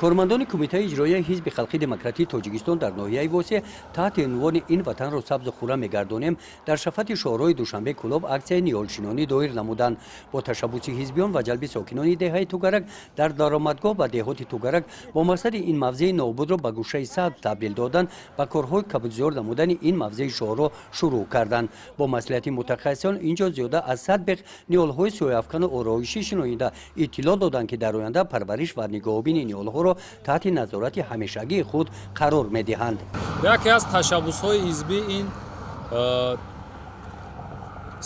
Кормандони Кумитаи иҷроияи Ҳизби халқи демократии Тоҷикистон дар ноҳияи Восеъ таҳти унвони «Ин ватанро сабзу хуррам мегардонем» дар шафати шоҳроҳи Душанбе Кӯлоб аксияи ниҳолшинонӣ доир намуданд. Бо ташаббуси ҳизбиён ва ҷалби сокинони деҳаи Тугарак дар даромадгоҳ ба деҳоти Тугарак бо мақсади ин мавзеи нобудро ба гӯшаи сабз табдил додан ба корҳои кабудзор намудани ин мавзеи шоҳроҳ шурӯъ карданд. Бо маслиҳати мутахассисон ин ҷо зиёда аз 100 бех ниҳолҳои сояафкану ороишӣ шинонида, иттилоъ доданд, ки дар оянда парвариш ва нигоҳубини ниҳолҳоро таҳти назорати ҳамешагии худ қарор медиҳанд. Яке аз ташаббусҳои ҳизбӣ ин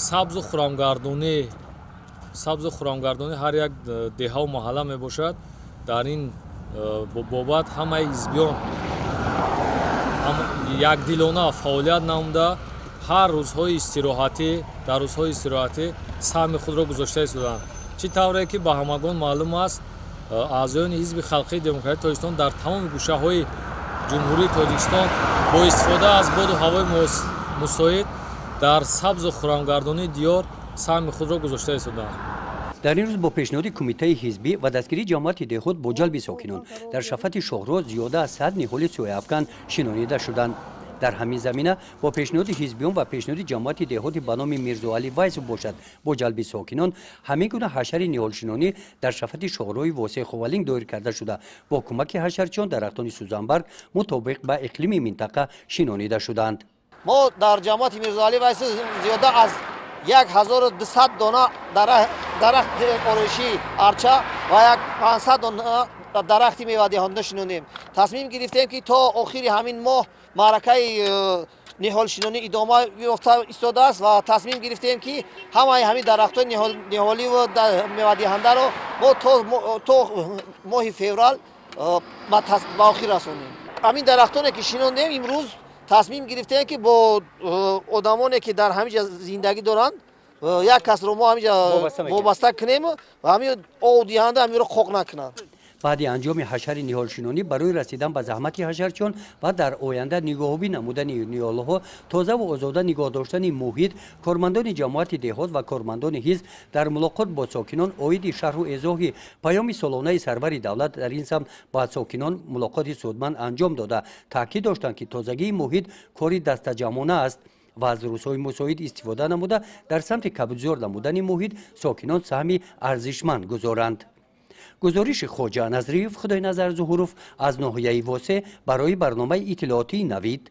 сабзу хурамгардонӣ ҳар як деҳаву маҳалла мебошад. Дар ин бобат ҳамаи ҳизбиён якдилона фаъолият намуда, ҳар рӯзҳои истироҳатӣ, дар рӯзҳои истироҳатӣ саҳми худро гузошта истоданд. Чӣ тавре ки ба ҳамагон маълум аст, аъзоёни Ҳизби халқии демократии Тоҷикистон дар тамоми гӯшаҳои Ҷумҳурии Тоҷикистон бо истифода аз боду ҳавои мусоид дар сабзу хурамгардонии диёр саҳми худро гузошта истодаанд. Дар ин рӯз бо пешниҳоди кумитаи ҳизбӣ ва дастгирии ҷамоати деҳот бо ҷалби сокинон дар шафати шоҳроҳ зиёда аз 100 ниҳоли сояафкан шинонида шуданд. Дар ҳамин замина бо пешниҳоди ҳизбиён ва пешниҳоди ҷамоати деҳоти ба номи Мирзоалӣ Вайсов бошад, бо ҷалби сокинон ҳамин гуна ҳашари ниҳолшинонӣ дар шафати шоҳроҳи Восеи Ховалинг доир карда шуда, бо кӯмаки ҳашарчиён дарахтони сӯзанбарг мутобиқ ба иқлими минтақа шинонида шуданд. Мо дар ҷамоати Мирзоалӣ Вайсов зиёда аз 1200 дона дарахти ороишӣ арча ва як 500 дона дарахти мевадиҳанда шинонем. Тасмим гирифтем, ки то охири ҳамин моҳ маъракаи ниҳолшинонӣ идома ёфта истодааст ва тасмим гирифтем, ки ҳамаи ҳамин дарахтҳои ниҳоливу мевадиҳандаро мо то моҳи феврал ба охир расонем. Ҳамин дарахтоне, ки шинондем, имрӯз тасмим гирифтем, ки бо одамоне, ки дар ҳамин ҷа зиндагӣ доранд, як касро мо ҳамин ҷа вобаста кунем ва ҳамин обдиҳанда ҳаминро қоқ накунанд. Баъди анҷоми ҳашари ниҳолшинонӣ барои расидан ба заҳмати ҳашарчиён ва дар оянда нигоҳубӣ намудани ниҳолҳо, тозаву озода нигоҳ доштани муҳит, кормандони ҷамоати деҳот ва кормандони ҳизб дар мулоқот бо сокинон оиди шарҳу эзоҳи паёми солонаи сарвари давлат дар ин самт ба сокинон мулоқоти судманд анҷом дода, таъкид доштанд, ки тозагии муҳит кори дастаҷамъона аст ва аз рӯзҳои мусоид истифода намуда, дар самти кабудзор намудани муҳит сокинон саҳми арзишманд гузоранд. Гузориши Хоҷа Назриев, Худойназар Зуҳуров аз ноҳияи Восеъ барои барномаи иттилоотии «Навид».